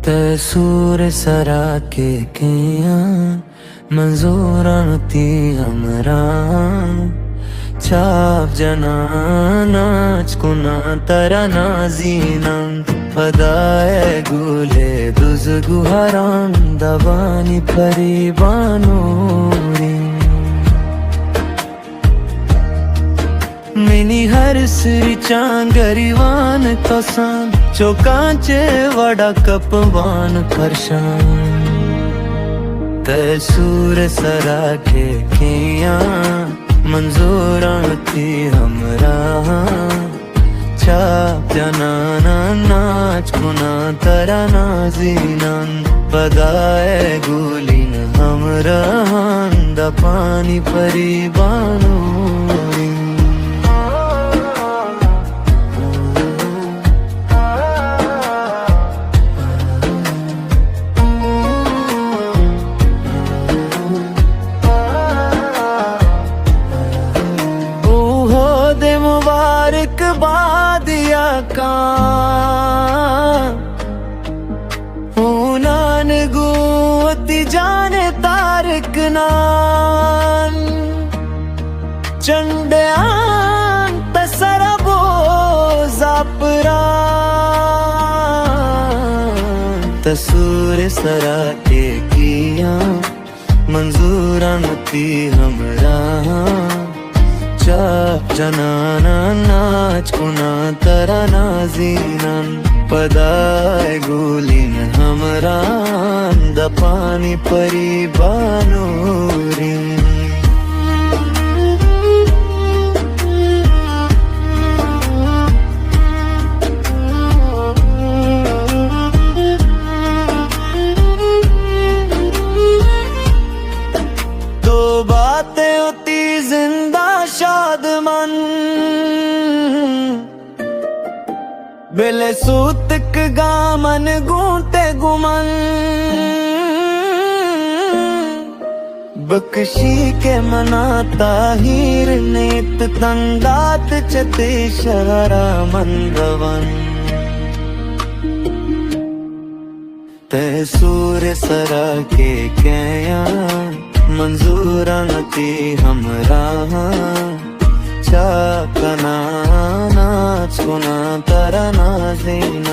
تہ سور سرا کہ کیاں، من زوراں تئی ہمراہاں۔ چاپ جنان ناچ کناں، ترا نازیناں۔ پدا اے گل ءِ دز گوہراں، دبانی پری بانوریں۔ منی ہر سری چاں گریوان کسان، چو کانچے وڑا کپوان پرشان۔ تہ سور سرا کہ کیاں، من زوراں تئی ہمراہاں۔ چاپ جنان ناچ کناں، ترا نازیناں۔ پدا اے گلیں ہمراہاں، دپانی پری بانوریں۔ اوہد مبارک باد یکاں، ہوناں گوں وتی جان تارک نان۔ چنڈیاں تہ سرا بو زاپراں، تہ سور سرا کہ کیاں، من زوراں تئی ہمراہاں۔ چاپ جنان ناچ کناں، ترا نازیناں۔ پدا اے گلیں ہمراہاں، دپانی پری بانوریں۔ تو باتیں وتی زندا شادمند، بلے سوتکگاں من گوں تئی گمان۔ بکشی کہ منا تاہیر نیت، تندات چہ تئی شہرا من روان۔ تہ سور سرا کہ کیاں، من زوراں تئی ہمراہاں۔ چاپ کناں ناچ کناں، ترا نازیناں۔